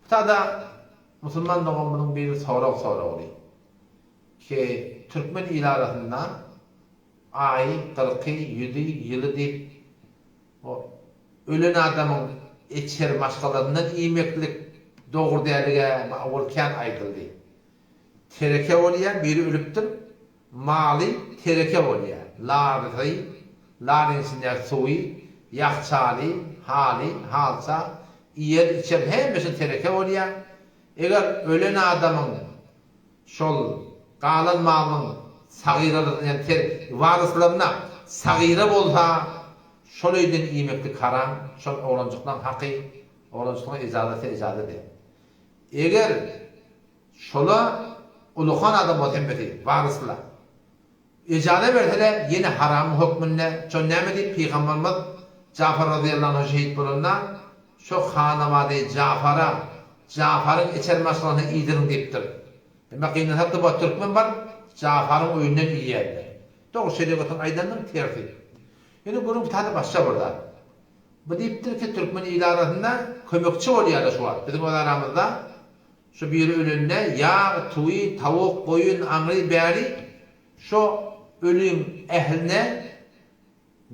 Tada musulman doganymyzyň biri sorag soragly. Ki türkmen il arasynda aýy, gyrky, ýüzi, ýyly diýip o ölen adamyň içeri maşgalasyndan iýmeklik dogry dälige owal kän aýdyldy. Tereke bolýar, biri ölüpdir, maly tereke bolýar. Larysy, laryň içindäki suwy, ýahçaly, haly, halça, iýer, içer hemmesi tereke bolýar. Eger ölen adamyň şol galan malynyň sagyralaryna, ýagny ter, waryslaryna sagyra bolsa, şol öýden iýmeklik haram, şol oglanjyklaň haky, oglanjyklaň ejazasy ejaza däl. Eger şola ulukan adam bolsa hemmesi, warysla. Ejaza bersele ýene haramyň hökmünde, şo näme diýip pygambarymyz Jafar razyýallahu anhu şehit bolanda, şo hanawady Jafara, Jafaryň içer maşgalasyna iýdiriň diýipdir. Emma gynansak-da bu türkmen baryp Jafaryň öýünden iýýärler. Dogry şerigatyň aýdanynyň tersi. Ýöne gürrüň bu başga bir zat. Bu diýipdir ki türkmen ili arasynda kömekçi bolýarlar şu wagt biziň öz aramyzda şu biri ölende ýag, tüwi, tawuk, goýun, aňry bäri şo öliň ähline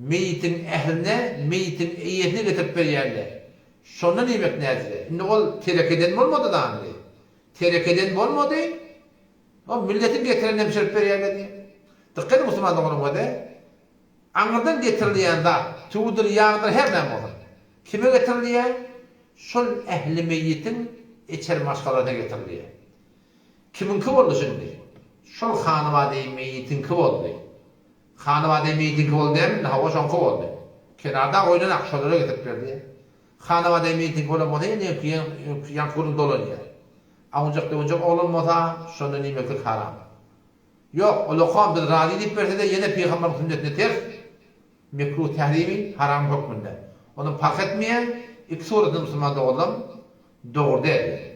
meýitiň ähline meýitiň eýesine getirip berýärler. Şondan iýmek näzire. Indi ol terekeden bolmady da indi. Terekeden bolmady. O milletiň getireninem bişirip berýärler diýýär. Dykgat ediň musulman doganym göze. Aňyrdan getirilýän zat, tüwüdir, ýagdyr, her näme bolsun. Kime getirilýär? Şol ähli meýitiň içeri maşgalasyna getirilýär. Kimiňki boldy şindi? Şol hanybadaýy meýitiňki boldy. Hanybadaýy meýitiňki boldy dämi indi? Hawa, şoňky boldy. Kenarda goýlan-ak, şolara getirip berdi. Hanybadaýy meýitiňki bolan bolsa, ýene öňki, ýaňky gürrüň dolanýar. Awunjak-döwünjek oglan bolsa, şondan iýmeklik haram. Ýok, olakam biz razy diýip berse-de ýene pygambaryň sünnetine ters, mekruh tährimi, haram hökmünde. Onam parh etmeýär, iki suratynda musulman doganlam dogry däl.